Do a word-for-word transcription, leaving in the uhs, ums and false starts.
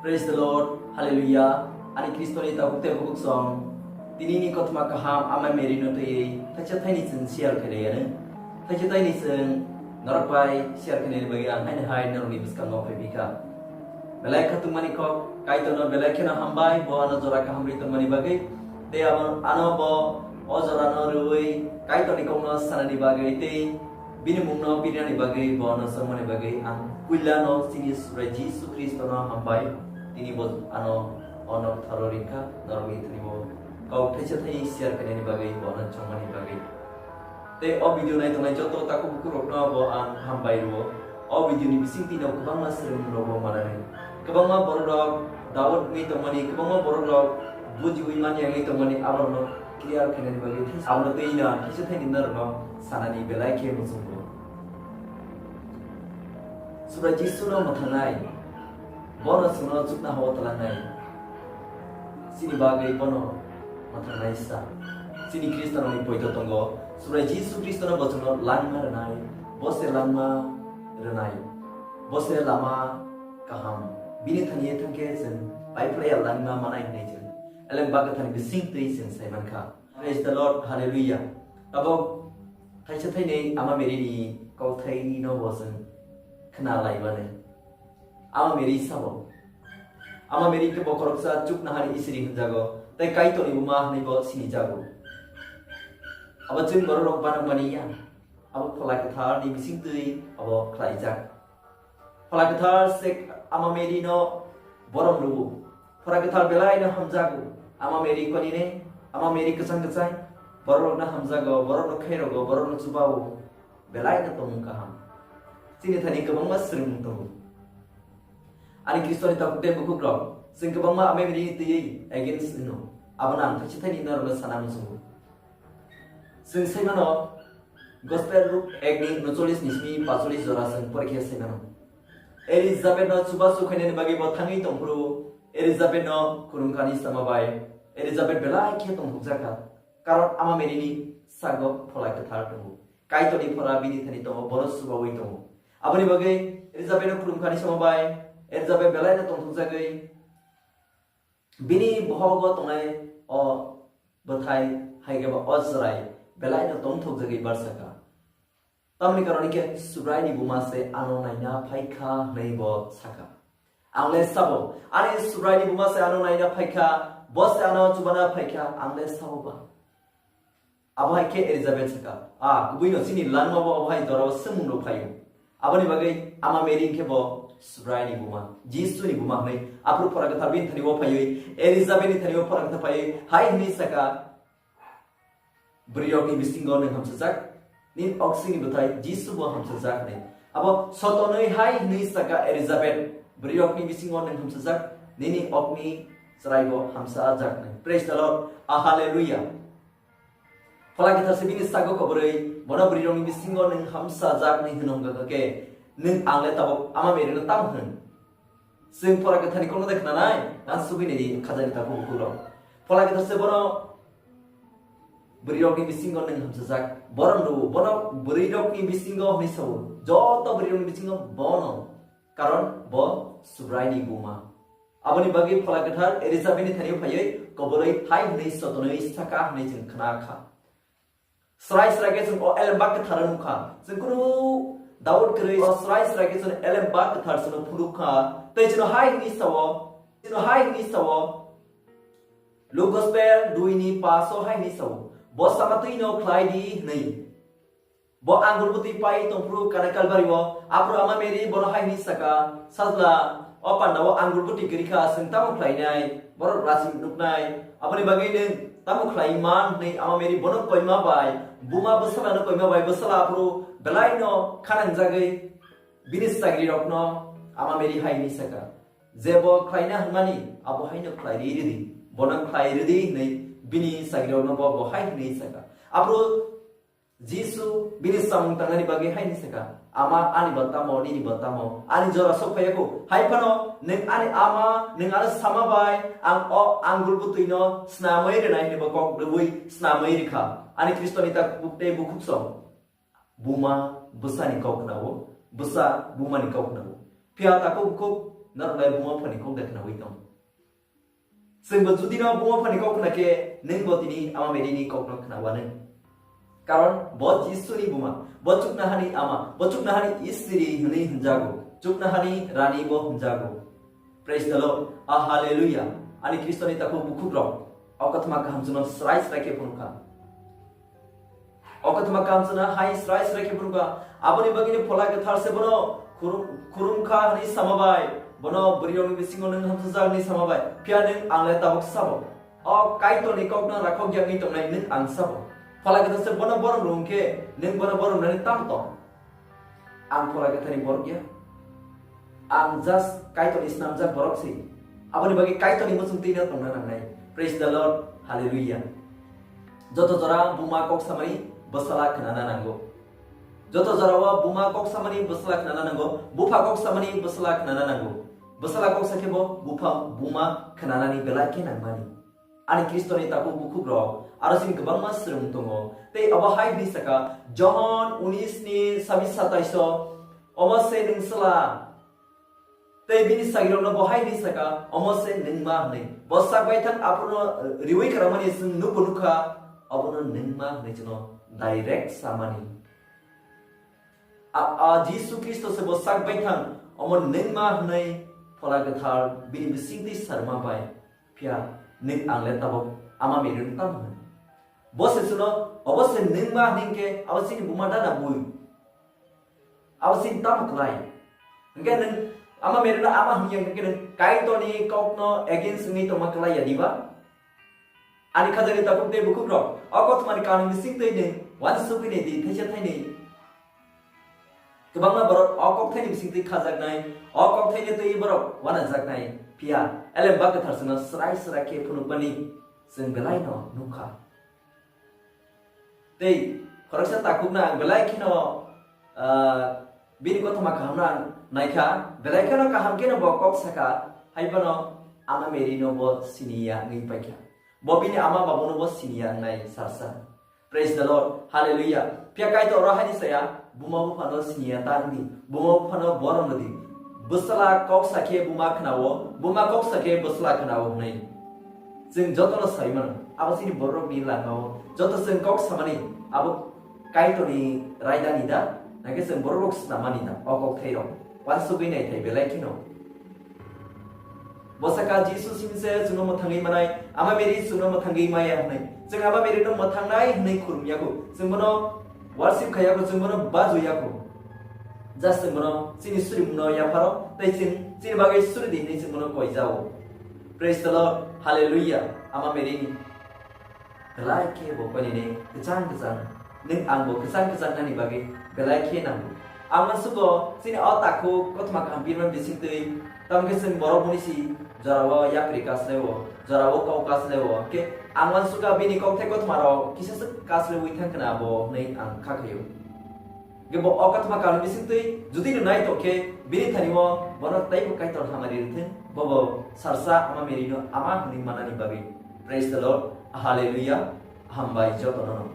Praise the Lord, Hallelujah. Ani Kristoni tabuk tei bubuk song. Tini ni kothoma kaham Ama Mary no twiwi thaisa thaini chwng share khailaiya nw. Thaisa thaini chwng norok bai share khainani bagwi ang haino hai norokni bwskango phaiphikha. Belai khatungmani kok, Kaitorno belai kheno hambai, bo ano jora kaham ri tongmani bagwi. Tei abo ano bo o jorano rwui Kaitorni kokno sanani bagwi tei bini mungno pirinani bagwi, bo ano chongmani bagwi ang puilano chini Subrai Jisu Khristono hambai. Tini bo ano o noktharo ringkha, norokni thani bo kok thaisa thani share khainani bagwi, bo ano chongmani bagwi. Tei o video nai tongnai joto takhuk bukurokno bo ang hambai rwo. O video ni bising tino kwbangma swrwngmung rok bo manani. Kwbangma borok rok doubt wngwi tongmani, kwbangma borok rok bujiwi manya wngwi tongmani, aborokno clear khainani bagwi abono tei no kisa thaini norokno sanani belai khe muchungo. Subrai Jisu no mwthangnai, bono chwngno chukna hao twlangnai. Chini bagwi bono mwthangnaisa. Chini Khristanokni poito tongo. Subrai Jisu Khristono bo chwngno langma rwnai. Bo se langma rwnai. Bo se lama kaham. Bini thani thangkhe chwng pai phlaiya langma manai hwnwi chwng Eleng Ba Kwtharni bising twi chwng sai mankha. Praise the Lord, Hallelujah. Tabok thaisa thaini Ama Mary ni kokthai no bo chwng khna lai mani. Ama Mary sabo. Ama Mary khe bokhoroksa chuknohani isiri hwnjago, tei Kaitorni buma hwnwi bo sinijago. Abo chwng borok rok banok mani ya. Abo Phola Kwthar ni bising twi abo khlaijak. Phola Kwthar se Ama Mary no borom rwo. Phola Kwthar belai no hamjago. Ama Mary koni ne, Ama Mary kwchang kwchang. Borok rok no hamjago, borok no khairogo, borok no chubao. Belai no tongmung kaham. Chini thani kwbangma swrwngmung tongo. Ani Khristoni tabuk tei bukhuk rok, chwng kwbangma Ama Mary ni twiwi against wngno. Abono ang thaisa thaini norokno sana muchungo. Chwng sai mano, Gospel Luke ek ni uncholish ni simi pacholis jora chwng porikhe sai mano. Elizabeth no chubachu khainani bagwi bo thangwi tongphuru, Elizabeth no khulumkani sama bai Elizabeth belai khe tongthokjakha. Karon Ama Mary ni sago Phola Kwthar tongo. Kaitorni Phola bini thani tongo, bono chubawi tongo. Aboni bagwi Elizabeth no khulumkani sama bai Elizabeth belai no tongthokjagwi bini bohogo tongnai o bwthai, hai khe ba o chwrai belai no tongthokjagwi barsakha. Tamni karon hinkhe Subraini buma se ano naina phaikha hwnwi bo sakha. Ang le sabo, ani Subraini buma se ano naina phaikha, bo se ano chubana phaikha, ang le sabo ba. Abo hai khe Elizabeth sakha, a kubui no chini langma bo abo hai jora o swngmung rok phaio. Aboni bagwi Ama Mary hinkhe bo Subraini buma, Jisuni buma hwnwi aphuru Phola Kwthar bini thani o phaiwi, Elizabeth ni thani o Phola Kwthar phaiwi hai hwnwi sakha, Bwrwi rokni bisingo nwng hamsajak, nini oksini bwthai Jisu bo hamsajak hwnwi. Abo sotonwi hai hwnwi sakha Elizabeth, bwrwi rokni bisingo nwng hamsajak, nini okni chwrai bo hamsajak hwnwi. Praise the Lord. A hallelujah. Phola Kwthar se bini sago koborwi, bono bwrwi rokni bisingo nwng hamsajak hwnwi hwnwi hwnkha khe, nwng ang le tabuk Ama Mary no tamo hwn? Chwng Phola Kwtharni kokno de khnanai, na sugwi nai di khajani takhuk bukhuk rok. Phola Kwthar se bono bwrwi rokni bisingo nwng hamsajak. Borom rw, bono bwrwi rokni bisingo hwnwi sao. Joto bwrwi rokni bisingo bono. Karon bo Subraini buma. Aboni bagwi Phola Kwthar Elizabethni thani phaiwi koborwi hai hwnwi sotonwi sakha hwnwi chwng khna kha. Srai srai khe chwng o Elem Ba Kwthar nukha. Chwng kunu doubt kwrwi o srai srai khe chwng Elem Ba Kwthar chwngno phunukha. Tei chwngno hai hwnwi sao, chwngno hai hwnwi sao. Luke Gospel dui ni paso hai hwnwi sao. Bo sama twino khlai di hwnwi. Bo angur bwtwi pai tongphuru Kana Kalbario, aphuru Ama Mary bono hai hwnwi sakha, Sajla, o pandao angur bwtwi kwrwi kha, chwng tamo khlainai? Borok rasi nuknai. Aboni bagwi nwng tamo khlai man hwnwi Ama Mary bono koima bai, buma bwsalano koima bai, bwsala aphuru belaino khanangjagwi bini sagrirokno Ama Mary hai hwnwi sakha, je bo khlaina hwnmani, abo haino khlai ri rwdi, bono khlai rwdi hwnwi bini sagrirokno bo, bo hai hwnwi sakha. Aphuru Jisu bini samung tangnani bagwi hai hwnwi sakha, "Ama, ani bo tamo, nini bo tamo, ani jora sok phaiya kho. Hai phano nwng ani ama, nwng ano sama bai ang o angur bwtwino snamwi rwnai," hwnwi bo kok rwui snamwi rwkha. Ani Khristoni takhuk tei bukhuk song, buma bwsani kok khnao, bwsa bumani kok khnao. Phiya takhuk bukhuk Norok lai buma phani kok da khnawi tong. Chwngbo judino buma phani kok khna khe, nwngbo tini Ama Mary ni kokno khnawanw. Karon bo Jisuni buma, bo chuknohani ama, bo chuknohani Istri hwnwi hwnjago, chuknohani rani bo hwnjago. Praise the Lord. Ah, hallelujah. Ani Khristoni takhuk bukhukrok, o kothoma kaham chwngno srai srai khe phunukha. O kothoma kaham chwngno hai srai srai khe phunukha. Aboni bagwino Phola Kwthar se bono khulum-, khulumkha hwnwi sama bai, bono bwrwirokni bisingo nwng hamsajak hwnwi sama bai, phiya nwng ang le tabuk sabo. O Kaitorni kokno rakhok yangwi tongnai nwng ang sabo. Phola Kwthar se bono borom rwng khe nwng bono borom rwnani tamo tong? Ang Phola Kwtharni borok ya. Ang just Kaitorni snamjak borok se. Aboni bagwi Kaitorni muchung twino tongna nangnai. Praise the Lord. Hallelujah. Joto jora buma kok samani bwsala khnana nango. Joto jorao buma kok samani bwsala khnana nango. Bupha kok samani bwsala khnana nango. Bwsala kok sakhe bo bupha buma khnanani belai khe nangmani. Ani Khristoni takhuk bukhukrok aro chini kwbangma swrwng tongo. Tei obo hai hwnwi saka, Johon unis ni sabis satais o, "Omo se nwng chwla." Tei bini sagrirokno bo hai hwnwi saka, "Omo se nwngma," hwnwi. Bo sak baithang aphuru riwi kwrwngmani chwng nukbo nukha, obono nwngma hwnwi chwngno direct samani. A, a Jisu Khristo se bo sak baithang, "Omo nwngma," hwnwi Phola Kwthar bini bisingtwi sarma bai. Phiya nwng ang le tabuk Ama Mary no tamo hwn? Bo se chwngno, obo se nwngma hwnwi khe abo chini buma dana bui? Abo chini tamo klai? Hwnkhe nwng Ama Mary no ama hwnwi hwnkhe nwng Kaitorni kokno against wngwi tongma klai ya diba? Ani khajani takhuk tei bukhukrok, o kothomani kanwi bisingtwi nwng uansugwi nai di thaisa thainwi. Kwbangma borok o kokthaini bisingtwi khajaknai, o kokthaini twi borok uanajaknai. Phiya Elem Ba Kwthar chwngno srai srai khe phunukmani chwng belaino nukha. Tei khoroksa takhukno ang belai kheno, ah, bini kothoma kahamno ang naikha, belai kheno kaham kheno bo kok sakha, hai phano Ama Mary no bo siniya wngwi paikha. Bo bini ama babuno bo siniya wngnai sarsa. Praise the Lord. Hallelujah. Phiya Kaitor oro haini saya, buma buphano siniya ta wngdi, buma buphano borom rwdi. Bwsala kok sakhe buma khnawo, buma kok sakhe bwsala khnawo hwnwi. Chwng jotono sai mano, abo chini borokni langmao joto chwng kok samani abo Kaitorni raidani da, nakhe chwng borok rok snamani da, o kok thairok. Uansugwi naithai belai kheno. Bo sakha Jisu simi se chwngno mwthangwi manai, Ama Mary chwngno mwthangwi maya hwnwi. Chwng Ama Mary no mwthangnai hwnwi khulum yago. Chwng bono worship khai yago, chwng bono baju yago. Just chwng bono chini surimungno yapharo, tei chwng chini bagwi suri di hwnwi chwng bono koi jao. Praise the Lord. Hallelujah. Ama Mary ni. Belai khe bo koinene kwchang kwchang, nwng ang bo kwchang kwchang nani bagwi belai khe nango. Ang uansugo chini o takhuk kothoma kaham birman bisingtwi, tamokhe chwng borok muni si jorao yapri kasleo, jorao kau kasleo, khe ang uansuka bini kokthai kothoma rok kisa swk kaslewi thang khna bo hwnwi ang kha khaio. Hwnkhe bo o kothoma kahamni bisingtwi jodi no nai tong khe, bini thani o bono teibo Kaitor hamari rwthwng, bo bo sarsa Ama Mary no ama hwnwi manani bagwi. Praise the Lord. Hallelujah. Hambai jotono no.